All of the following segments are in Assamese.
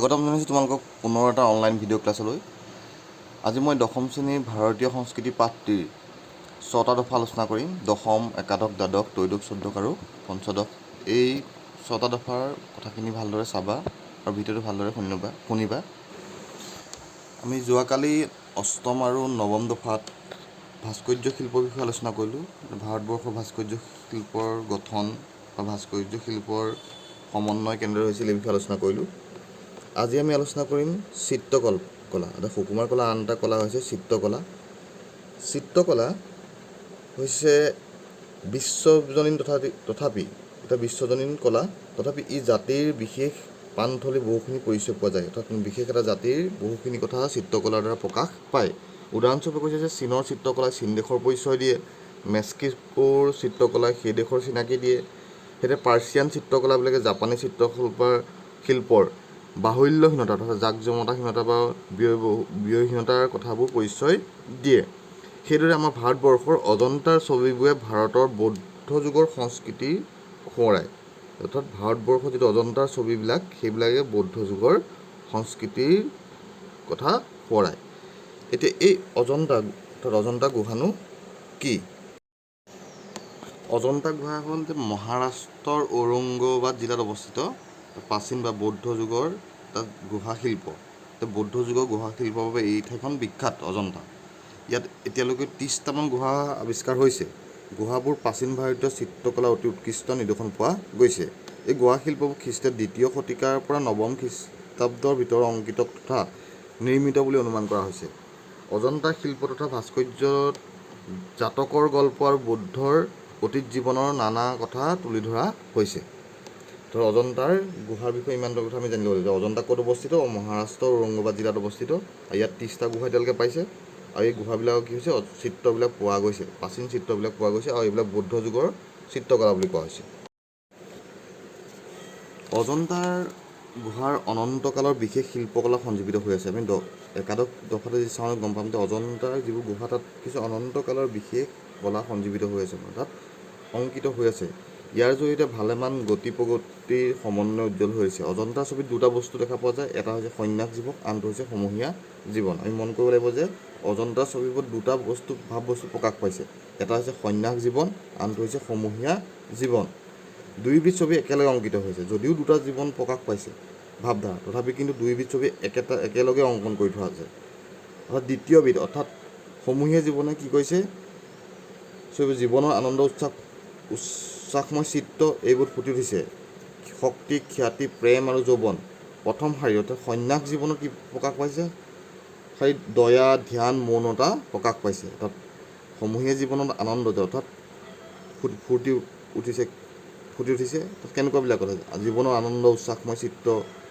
স্বাগতম জনাইছোঁ তোমালোকক পুনৰ এটা অনলাইন ভিডিঅ' ক্লাছলৈ। আজি মই দশম শ্ৰেণীৰ ভাৰতীয় সংস্কৃতি পাঠটিৰ ছটা দফা আলোচনা কৰিম। দশম, একাদশ, দ্বাদশ, ত্ৰয়োদশ, চতুৰ্দশ আৰু পঞ্চদশ। এই ছটা দফাৰ কথাখিনি ভালদৰে চাবা আৰু ভিডিঅ'টো ভালদৰে শুনিবা শুনিবা। আমি যোৱাকালি অষ্টম আৰু নৱম দফাত ভাস্কৰ্য শিল্পৰ বিষয়ে আলোচনা কৰিলোঁ। ভাৰতবৰ্ষৰ ভাস্কৰ্য শিল্পৰ গঠন বা ভাস্কৰ্য শিল্পৰ সমন্বয় কেনেদৰে হৈছিল, এই বিষয়ে আলোচনা কৰিলোঁ। আজি আমি আলোচনা কৰিম চিত্ৰকল কলা। অৰ্থাৎ সুকুমাৰ কলা আন এটা কলা হৈছে চিত্ৰকলা। চিত্ৰকলা হৈছে বিশ্বজনীন, তথাপি এটা বিশ্বজনীন কলা, তথাপি ই জাতিৰ বিশেষ পানথলী বহুখিনি পৰিচয় পোৱা যায়। অৰ্থাৎ বিশেষ এটা জাতিৰ বহুখিনি কথা চিত্ৰকলাৰ দ্বাৰা প্ৰকাশ পায়। উদাহৰণস্বৰূপে কৈছে যে চীনৰ চিত্ৰকলাই চীন দেশৰ পৰিচয় দিয়ে, মেক্সিকোৰ চিত্ৰকলাই সেই দেশৰ চিনাকি দিয়ে, সেইদৰে পাৰ্চিয়ান চিত্ৰকলাবিলাকে জাপানী চিত্ৰশিল্পৰ বাহুল্যহীনতা তথা জাকজমতাহীনতা বা ব্যয়হীনতাৰ কথাবোৰ পৰিচয় দিয়ে। সেইদৰে আমাৰ ভাৰতবৰ্ষৰ অজন্তাৰ ছবিবোৰে ভাৰতৰ বৌদ্ধ যুগৰ সংস্কৃতিৰ সোঁৱৰায়। অৰ্থাৎ ভাৰতবৰ্ষৰ যিটো অজন্তাৰ ছবিবিলাক, সেইবিলাকে বৌদ্ধ যুগৰ সংস্কৃতিৰ কথা সোঁৱৰায়। এতিয়া এই অজন্তা, অৰ্থাৎ অজন্তা গুহানো কি? অজন্তা গুহা হ'ল যে মহাৰাষ্ট্ৰৰ ঔৰংগাবাদ জিলাত অৱস্থিত প্ৰাচীন বা বৌদ্ধ যুগৰ তাত গুহা শিল্প। বৌদ্ধ যুগৰ গুহা শিল্পৰ বাবে এই ঠাইখন বিখ্যাত, অজন্তা। ইয়াত এতিয়ালৈকে 30টামান গুহা আৱিষ্কাৰ হৈছে। গুহাবোৰ প্ৰাচীন ভাৰতীয় চিত্ৰকলাৰ অতি উৎকৃষ্ট নিদৰ্শন পোৱা গৈছে। এই গুহা শিল্পবোৰ খ্ৰীষ্টীয় দ্বিতীয় শতিকাৰ পৰা নৱম খ্ৰীষ্টাব্দৰ ভিতৰত অংকিত তথা নিৰ্মিত বুলি অনুমান কৰা হৈছে। অজন্তা শিল্প তথা ভাস্কৰ্যত জাতকৰ গল্প আৰু বৌদ্ধৰ অতীত জীৱনৰ নানা কথা তুলি ধৰা হৈছে। ধৰ অজন্তাৰ গুহাৰ বিষয়ে ইমানটো কথা আমি জানিব লাগিব যে অজন্তা ক'ত অৱস্থিত? মহাৰাষ্ট্ৰৰ ঔৰংগাবাদ জিলাত অৱস্থিত আৰু ইয়াত 30টা গুহা এতিয়ালৈকে পাইছে। আৰু এই গুহাবিলাকৰ কি হৈছে? চিত্ৰবিলাক পোৱা গৈছে, প্ৰাচীন চিত্ৰবিলাক পোৱা গৈছে আৰু এইবিলাক বৌদ্ধ যুগৰ চিত্ৰকলা বুলি কোৱা হৈছে। অজন্তাৰ গুহাৰ অনন্তকালৰ বিশেষ শিল্পকলা সঞ্জীৱিত হৈ আছে। আমি একাদশ দফাতে যদি চাওঁ, গম পাম যে অজন্তাৰ যিবোৰ গুহা, তাত কিছু অনন্তকালৰ বিশেষ কলা সঞ্জীৱিত হৈ আছে, তাত অংকিত হৈ আছে। ইয়াৰ জৰিয়তে ভালেমান গতি প্ৰগতিৰ সমন্বয় উজ্জ্বল হৈ হৈছে। অজন্তাৰ ছবিত দুটা বস্তু দেখা পোৱা যায়। এটা হৈছে সন্ন্যাস জীৱন, আনটো হৈছে সমূহীয়া জীৱন। আমি মন কৰিব লাগিব যে অজন্তাৰ ছবিবোৰত দুটা বস্তু, ভাৱ বস্তু প্ৰকাশ পাইছে। এটা হৈছে সন্ন্যাস জীৱন, আনটো হৈছে সমূহীয়া জীৱন। দুয়োবিধ ছবি একেলগে অংকিত হৈছে। যদিও দুটা জীৱন প্ৰকাশ পাইছে ভাৱধাৰা, তথাপি কিন্তু দুয়োবিধ ছবি একেলগে অংকন কৰি থোৱা আছে। অৰ্থাৎ দ্বিতীয়বিধ, অৰ্থাৎ সমূহীয়া জীৱনে কি কৈছে? ছবি জীৱনৰ আনন্দ, উৎসাহ, উচ্ছ্বাসময় চিত্ৰ এইবোৰ ফুটি উঠিছে। শক্তি, খ্যাতি, প্ৰেম আৰু যৌৱন। প্ৰথম শাৰী, অৰ্থাৎ সন্ন্যাস জীৱনত কি প্ৰকাশ পাইছে? শাৰীত দয়া, ধ্যান, মৌনতা প্ৰকাশ পাইছে। অৰ্থাৎ সমূহীয়া জীৱনত আনন্দ, অৰ্থাৎ ফূৰ্তি উঠিছে, ফুটি উঠিছে। তাত কেনেকুৱাবিলাক কথা? জীৱনৰ আনন্দ, উচ্ছ্বাসময় চিত্ৰ,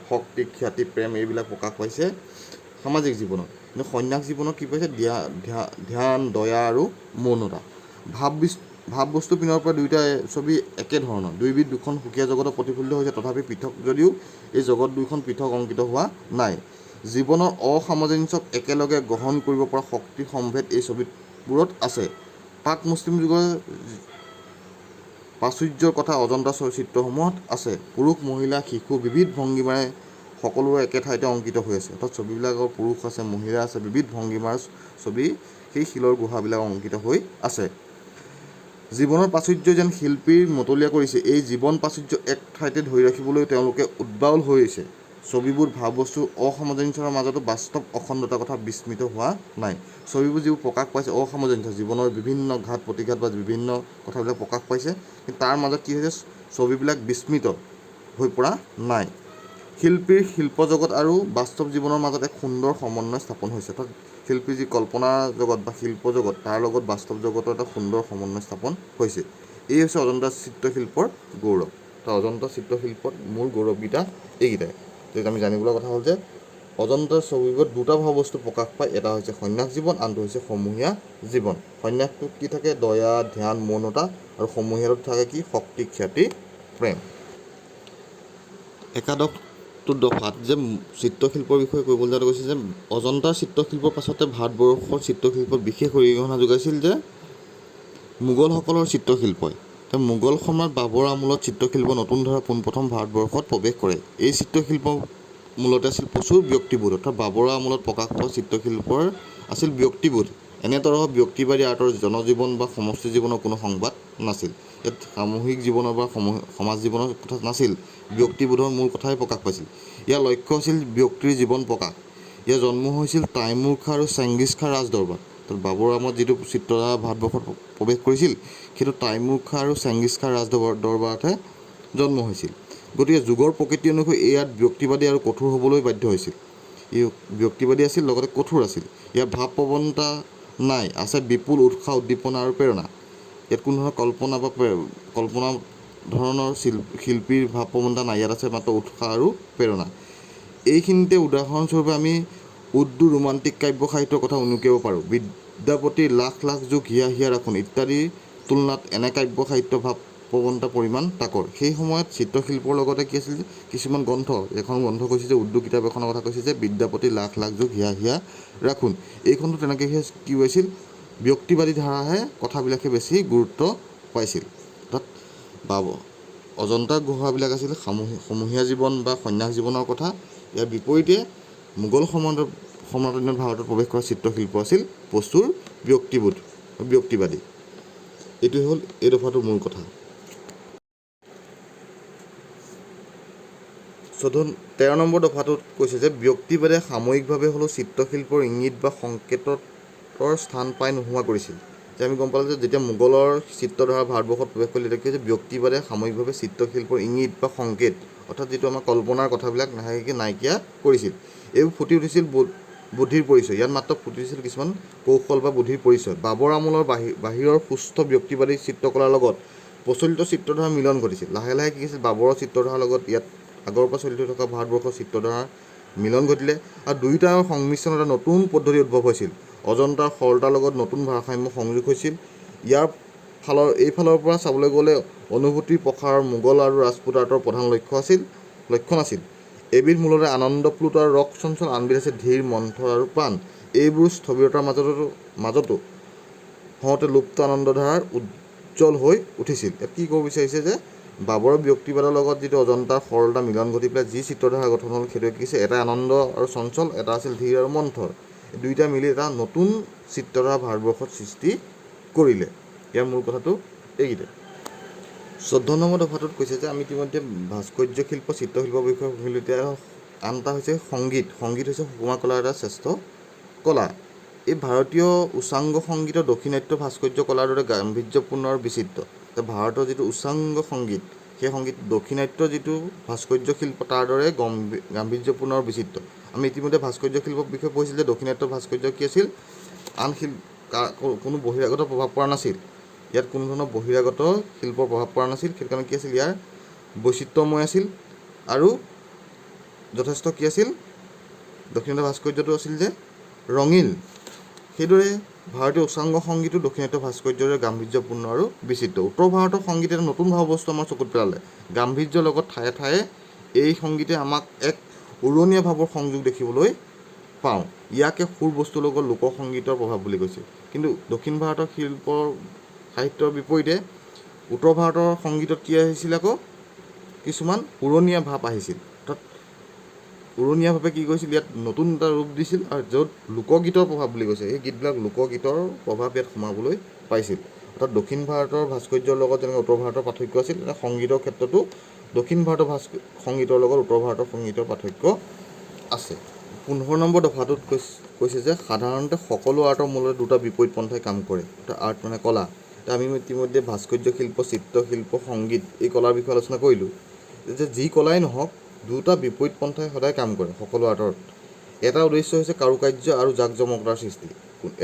শক্তি, খ্যাতি, প্ৰেম এইবিলাক প্ৰকাশ পাইছে সামাজিক জীৱনত। কিন্তু সন্ন্যাস জীৱনত কি পাইছে? ধ্যান, দয়া আৰু মৌনতা। ভাৱ বস্তু পিনৰ পৰা দুয়োটা ছবি একে ধৰণৰ। দুয়োবিধ দুখন সুকীয়া জগতত প্ৰতিফলিত হৈছে, তথাপি পৃথক যদিও এই জগত দুয়োখন পৃথক অংকিত হোৱা নাই। জীৱনৰ অসামঞ্জস্যক একেলগে গ্ৰহণ কৰিব পৰা শক্তিৰ সম্ভেদ এই ছবিবোৰত আছে। প্ৰাক মুছলিম যুগৰ প্ৰাচুৰ্যৰ কথা অজন্তা চিত্ৰসমূহত আছে। পুৰুষ, মহিলা, শিশু বিবিধ ভংগীমাৰে সকলোৰে একে ঠাইতে অংকিত হৈ আছে। অৰ্থাৎ ছবিবিলাকৰ পুৰুষ আছে, মহিলা আছে, বিবিধ ভংগীমাৰ ছবি সেই শিলৰ গুহাবিলাক অংকিত হৈ আছে। জীৱনৰ প্ৰাচুৰ্য যেন শিল্পীৰ মতলীয়া কৰিছে। এই জীৱন প্ৰাচুৰ্য এক ঠাইতে ধৰি ৰাখিবলৈ তেওঁলোকে উদ্বাউল হৈছে। ছবিবোৰ ভাৱবস্তুৰ অসামঞ্জস্যৰ মাজতো বাস্তৱ অখণ্ডতাৰ কথা বিস্মৃত হোৱা নাই। ছবিবোৰ যিবোৰ প্ৰকাশ পাইছে, অসামঞ্জস্য, জীৱনৰ বিভিন্ন ঘাত প্ৰতিঘাত বা বিভিন্ন কথাবিলাক প্ৰকাশ পাইছে, কিন্তু তাৰ মাজত কি হৈছে? ছবিবিলাক বিস্মৃত হৈ পৰা নাই। শিল্পীৰ শিল্পজগত আৰু বাস্তৱ জীৱনৰ মাজত এক সুন্দৰ সমন্বয় স্থাপন হৈছে। অৰ্থাৎ শিল্পীৰ যি কল্পনা জগত বা শিল্প জগত, তাৰ লগত বাস্তৱ জগতৰ এটা সুন্দৰ সমন্বয় স্থাপন হৈছে। এই হৈছে অজন্তা চিত্ৰশিল্পৰ গৌৰৱ। তো অজন্তা চিত্ৰশিল্পত মূল গৌৰৱকেইটা এইকেইটাই। গতিকে আমি জানিবলৈ কথা হ'ল যে অজন্তাৰ ছবিবোৰত দুটা ভাৱবস্তু প্ৰকাশ পায়। এটা হৈছে সন্ন্যাস জীৱন, আনটো হৈছে সমূহীয়া জীৱন। সন্ন্যাসটোত কি থাকে? দয়া, ধ্যান, মৌনতা। আৰু সমূহীয়াটোত থাকে কি? শক্তি, খ্যাতি, প্ৰেম। একাদশটো দফাত যে চিত্ৰশিল্পৰ বিষয়ে কৰিবলৈ যাওঁতে কৈছে যে অজন্তাৰ চিত্ৰশিল্পৰ পাছতে ভাৰতবৰ্ষৰ চিত্ৰশিল্পত বিশেষ অৰিহণা যোগাইছিল যে মোগলসকলৰ চিত্ৰশিল্পই। মোগল সম্ৰাট বাবৰ আমোলত চিত্ৰশিল্প নতুন ধাৰা পোনপ্ৰথম ভাৰতবৰ্ষত প্ৰৱেশ কৰে। এই চিত্ৰশিল্প মূলতে আছিল প্ৰচুৰ ব্যক্তিবোধ, অৰ্থাৎ বাবৰৰ আমোলত প্ৰকাশ পোৱা চিত্ৰশিল্পৰ আছিল ব্যক্তিবোধ। এনে তৰহৰ ব্যক্তিবাদী আৰ্টৰ জনজীৱন বা সমষ্টি জীৱনৰ কোনো সংবাদ নাছিল। ইয়াত সামূহিক জীৱনৰ বা সমাজ জীৱনৰ কথা নাছিল, ব্যক্তিবোধৰ মূল কথাই প্ৰকাশ পাইছিল। ইয়াৰ লক্ষ্য আছিল ব্যক্তিৰ জীৱন প্ৰকাশ। ইয়াৰ জন্ম হৈছিল টাইমুৰ খাঁ আৰু চেংগিজ খাঁ ৰাজদৰবাৰ। বাবৰৰ আমত যিটো চিত্ৰধাৰা ভাৰতবৰ্ষত প্ৰৱেশ কৰিছিল সেইটো টাইমুৰ খাঁ আৰু চেংগিজ খাঁ ৰাজদৰবাৰতহে জন্ম হৈছিল। গতিকে যুগৰ প্ৰকৃতি অনুসৰি এই ইয়াত ব্যক্তিবাদী আৰু কঠোৰ হ'বলৈ বাধ্য হৈছিল। ই ব্যক্তিবাদী আছিল, লগতে কঠোৰ আছিল। ইয়াৰ ভাৱ প্ৰৱণতা নাই, আছে বিপুল উৎসাহ, উদ্দীপনা আৰু প্ৰেৰণা। ইয়াত কোনো ধৰণৰ কল্পনা বা কল্পনা ধৰণৰ শিল্পীৰ ভাৱ প্ৰৱণতা নাই, ইয়াত আছে মাত্ৰ উৎসাহ আৰু প্ৰেৰণা। এইখিনিতে উদাহৰণস্বৰূপে আমি উৰ্দু ৰোমান্টিক কাব্য সাহিত্যৰ কথা উনুকিয়াব পাৰোঁ। বিদ্যাপতিৰ লাখ লাখ যুগ হিয়া হিয়া ৰাখোন ইত্যাদিৰ তুলনাত এনে কাব্য সাহিত্য ভাৱ প্ৰৱণতাৰ পৰিমাণ তাকৰ। সেই সময়ত চিত্ৰশিল্পৰ লগতে কি আছিল যে কিছুমান গ্ৰন্থ, এখন গ্ৰন্থ কৈছে যে উৰ্দু কিতাপ এখনৰ কথা কৈছে যে বিদ্যাপতিৰ লাখ লাখ যুগ হিয়া হিয়া ৰাখোন, এইখনতো তেনেকৈ কি হৈছিল ব্যক্তিবাদী ধাৰাহে কথাবিলাকে বেছি গুৰুত্ব পাইছিল। অৰ্থাৎ অজন্তা গুহাবিলাক আছিল সমূহীয়া জীৱন বা সন্ন্যাস জীৱনৰ কথা। ইয়াৰ বিপৰীতে মোগল সম্ৰাটৰ দিনত ভাৰতত প্ৰৱেশ কৰা চিত্ৰশিল্প আছিল প্ৰচুৰ ব্যক্তিবোধ, ব্যক্তিবাদী। এইটোৱে হ'ল এই দফাটোৰ মূল কথা। 13 নম্বৰ দফাটোত কৈছে যে ব্যক্তিবাদে সাময়িকভাৱে হ'লেও চিত্ৰশিল্পৰ ইংগিত বা সংকেতৰ স্থান পাই নোহোৱা কৰিছিল। যে আমি গম পালোঁ যে যেতিয়া মোগলৰ চিত্ৰধাৰা ভাৰতবৰ্ষত প্ৰৱেশ কৰিলে তেতিয়া কি হৈছে, ব্যক্তিবাদে সাময়িকভাৱে চিত্ৰশিল্পৰ ইংগিত বা সংকেত, অৰ্থাৎ যিটো আমাৰ কল্পনাৰ কথাবিলাক লাহেকৈ নাইকিয়া কৰিছিল। এইবোৰ ফুটি উঠিছিল বুদ্ধিৰ পৰিচয়। ইয়াত মাত্ৰ ফুটি উঠিছিল কিছুমান কৌশল বা বুদ্ধিৰ পৰিচয়। বাবৰ আমোলৰ বাহিৰৰ সুস্থ ব্যক্তিবাদী চিত্ৰকলাৰ লগত প্ৰচলিত চিত্ৰধাৰাৰ মিলন ঘটিছিল। লাহে লাহে কি হৈছিল, বাবৰৰ চিত্ৰধাৰাৰ লগত ইয়াত আগৰ পৰা চলি থকা ভাৰতবৰ্ষৰ চিত্ৰধাৰাৰ মিলন ঘটিলে আৰু দুয়োটাৰ সংমিশ্ৰণত এটা নতুন পদ্ধতি উদ্ভৱ হৈছিল। অজন্তাৰ সৰলতাৰ লগত নতুন ভাৰসাম্য সংযোগ হৈছিল। এইফালৰ পৰা চাবলৈ গ'লে অনুভূতিৰ প্ৰসাৰৰ মোগল আৰু ৰাজপুত আৰ্টৰ প্ৰধান লক্ষ্য নাছিল। এবিধ মূলতে আনন্দপ্লুত আৰু ৰস চঞ্চল, আনবিধ আছে ধীৰ, মন্থৰ আৰু প্ৰাণ। এইবোৰ স্থবিৰতাৰ মাজতো হওঁতে লুপ্ত আনন্দধাৰাৰ উজ্জ্বল হৈ উঠিছিল। ইয়াত কি ক'ব বিচাৰিছে যে বাবৰৰ ব্যক্তিবাদৰ লগত যিটো অজন্তাৰ সৰলতা মিলন ঘটি পেলাই যি চিত্ৰধাৰা গঠন হ'ল, সেইটোৱে কি হৈছে, এটা আনন্দ আৰু চঞ্চল, এটা আছিল ধীৰ আৰু মন্থৰ। দুয়োটা মিলি এটা নতুন চিত্ৰধাৰা ভাৰতবৰ্ষত সৃষ্টি কৰিলে। ইয়াৰ মূল কথাটো এইকেইটাই। 14 নম্বৰ দফাটোত কৈছে যে আমি ইতিমধ্যে ভাস্কৰ্য শিল্প, চিত্ৰশিল্পৰ বিষয়ে শুনিলোঁ। এতিয়া আন এটা হৈছে সংগীত। সংগীত হৈছে সুকুমাৰ কলাৰ এটা শ্ৰেষ্ঠ কলা। এই ভাৰতীয় উচ্চাংগ সংগীতৰ দক্ষিণাত্য ভাস্কৰ্য কলাৰ দৰে গাম্ভীৰ্যপূৰ্ণ আৰু বিচিত্ৰ। ভাৰতৰ যিটো উচ্চাংগ সংগীত, সেই সংগীত দক্ষিণাত্য যিটো ভাস্কৰ্য শিল্প তাৰ দৰে গাম্ভীৰ্যপূৰ্ণ আৰু বিচিত্ৰ। আমি ইতিমধ্যে ভাস্কৰ্য শিল্পৰ বিষয়ে পঢ়িছিলোঁ যে দক্ষিণাত্য ভাস্কৰ্য কি আছিল, আন কোনো বহিৰাগত প্ৰভাৱ পৰা নাছিল। ইয়াত কোনো ধৰণৰ বহিৰাগত শিল্পৰ প্ৰভাৱ পৰা নাছিল। সেইকাৰণে কি আছিল, ইয়াৰ বৈচিত্ৰ্যময় আছিল আৰু যথেষ্ট কি আছিল, দক্ষিণাত্য ভাস্কৰ্যটো আছিল যে ৰঙীল। সেইদৰে ভাৰতীয় উচ্চাংগ সংগীতো দক্ষিণাত্য ভাস্কৰ্যৰে গাম্ভীৰ্যপূৰ্ণ আৰু বিচিত্ৰ। উত্তৰ ভাৰতৰ সংগীতে এটা নতুন ভাৱবস্তু আমাৰ চকুত পেলালে। গাম্ভীৰ্যৰ লগত ঠায়ে ঠায়ে এই সংগীতে আমাক এক উৰণীয়া ভাৱৰ সংযোগ দেখিবলৈ পাওঁ। ইয়াকে সুৰ বস্তুৰ লগত লোকসংগীতৰ প্ৰভাৱ বুলি কৈছে। কিন্তু দক্ষিণ ভাৰতৰ শিল্পৰ সাহিত্যৰ বিপৰীতে উত্তৰ ভাৰতৰ সংগীতত কি আহিছিল, আকৌ কিছুমান উৰণীয়া ভাৱ আহিছিল। অৰ্থাৎ উৰণীয়াভাৱে কি কৰিছিল, ইয়াত নতুন এটা ৰূপ দিছিল আৰু য'ত লোকগীতৰ প্ৰভাৱ বুলি কৈছে, এই গীতবিলাক লোকগীতৰ প্ৰভাৱ ইয়াত সোমাবলৈ পাইছিল। অৰ্থাৎ দক্ষিণ ভাৰতৰ ভাস্কৰ্যৰ লগত যেনেকৈ উত্তৰ ভাৰতৰ পাৰ্থক্য আছিল, তেনেকৈ সংগীতৰ ক্ষেত্ৰতো দক্ষিণ ভাৰতৰ সংগীতৰ লগত উত্তৰ ভাৰতৰ সংগীতৰ পাৰ্থক্য আছে। 15 নম্বৰ দফাটোত কৈছে যে সাধাৰণতে সকলো আৰ্টৰ মূলতে দুটা বিপৰীত পন্থাই কাম কৰে। অৰ্থাৎ আৰ্ট মানে কলা। এতিয়া আমি ইতিমধ্যে ভাস্কৰ্য শিল্প, চিত্ৰশিল্প, সংগীত এই কলাৰ বিষয়ে আলোচনা কৰিলোঁ যে যি কলাই নহওক দুটা বিপৰীত পন্থাই সদায় কাম কৰে সকলো আৰ্টত। এটা উদ্দেশ্য হৈছে কাৰুকাৰ্য আৰু জাকজমকতাৰ সৃষ্টি।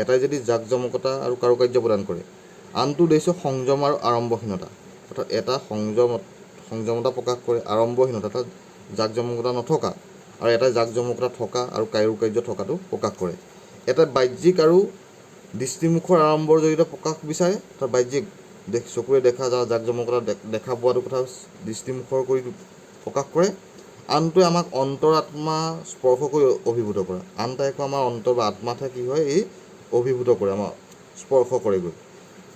এটাই যদি জাকজমকতা আৰু কাৰুকাৰ্য প্ৰদান কৰে, আনটো উদ্দেশ্য সংযম আৰু আড়ম্বৰহীনতা। অৰ্থাৎ এটা সংযমতা প্ৰকাশ কৰে, আড়ম্বৰহীনতা অৰ্থাৎ জাকজমকতা নথকা, আৰু এটা জাকজমকতা থকা আৰু কাৰুকাৰ্য থকাটো প্ৰকাশ কৰে। এটা বাহ্যিক আৰু দৃষ্টিমুখৰ আড়ম্বৰৰ জৰিয়তে প্ৰকাশ বিচাৰে, অৰ্থাৎ বাহ্যিক চকুৰে দেখা জাকজমকতা দেখা পোৱাটো কথা দৃষ্টিমুখৰ কৰি প্ৰকাশ কৰে। আনটোৱে আমাক অন্তৰ আত্মা স্পৰ্শ কৰি অভিভূত কৰা। আনটাই আকৌ আমাৰ অন্তৰ বা আত্মাতহে কি হয়, এই অভিভূত কৰে, আমাক স্পৰ্শ কৰেগৈ।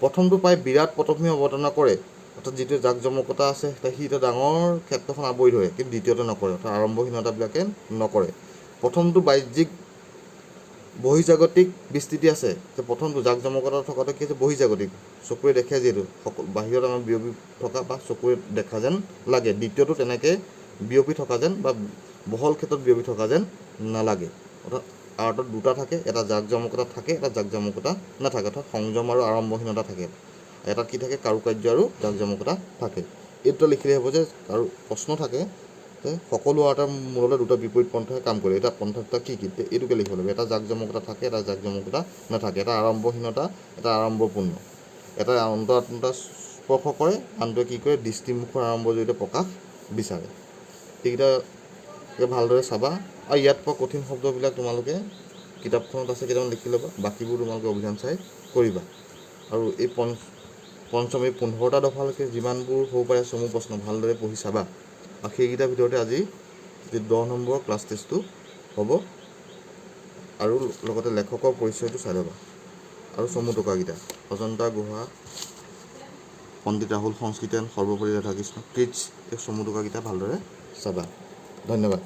প্ৰথমটো প্ৰায় বিৰাট পটভূমি অৱতাৰণা কৰে, অৰ্থাৎ যিটো জাক-জমকতা আছে সি এটা ডাঙৰ ক্ষেত্ৰখন আৱৰি ধৰে, কিন্তু দ্বিতীয়তে নকৰে, অৰ্থাৎ আড়ম্বৰহীনতাবিলাকে নকৰে। প্ৰথমটো বাহ্যিক বহিৰ্জাগতিক বিস্তৃতি আছে। যে প্ৰথমটো জাক-জমকতা থকাটো কি আছে? বহিৰ্জাগতিক, চকুৰে দেখে, যিহেতু সকলো বাহিৰত আমাৰ বিয়পি থকা বা চকুৰে দেখা যেন লাগে। দ্বিতীয়টো তেনেকৈ বিয়পি থকা যেন বা বহল ক্ষেত্ৰত বিয়পি থকা যেন নালাগে। অৰ্থাৎ আৰ্টত দুটা থাকে, এটা জাক-জমকতা থাকে, এটা জাক-জমকতা নাথাকে, অৰ্থাৎ সংযম আৰু আড়ম্বৰহীনতা থাকে। এটাত কি থাকে? কাৰুকাৰ্য আৰু জাক-জমকতা থাকে। এই দুটা লিখিলেই হ'ব যে আৰু প্ৰশ্ন থাকে যে সকলো আৰ্টৰ মূলতে দুটা বিপৰীত পন্থাই কাম কৰে, এটা পন্থা দুটা কি কি? এইটোকে লিখিব লাগিব। এটা জাক-জমকতা থাকে, এটা জাক-জমকতা নাথাকে। এটা আড়ম্বৰহীনতা, এটা আড়ম্বৰপূৰ্ণ। এটা অন্তৰাত্মতা স্পৰ্শ কৰে, আনটোৱে কি কৰে? দৃষ্টিমুখৰ আড়ম্বৰৰ জৰিয়তে প্ৰকাশ বিচাৰে। এইকেইটা ভালদৰে চাবা আৰু ইয়াত পোৱা কঠিন শব্দবিলাক তোমালোকে কিতাপখনত আছে, কেইটামান লিখি ল'বা, বাকীবোৰ তোমালোকে অভিধান চাই কৰিবা। আৰু এই পঞ্চম এই 15টা দফালৈকে যিমানবোৰ হ'ব পাৰে চমু প্ৰশ্ন ভালদৰে পঢ়ি চাবা। আৰু সেইকেইটাৰ ভিতৰতে আজি যি 10 নম্বৰ ক্লাছ টেষ্টটো হ'ব আৰু লগতে লেখকৰ পৰিচয়টো চাই ল'বা আৰু চমু টোকাকেইটা, অজন্তা গুহা, পণ্ডিত ৰাহুল সংস্কৃতন, সৰ্বপল্লী ৰাধাকৃষ্ণ, কিটছ, এই চমু টোকাকেইটা ভালদৰে চাবা। ধন্যবাদ।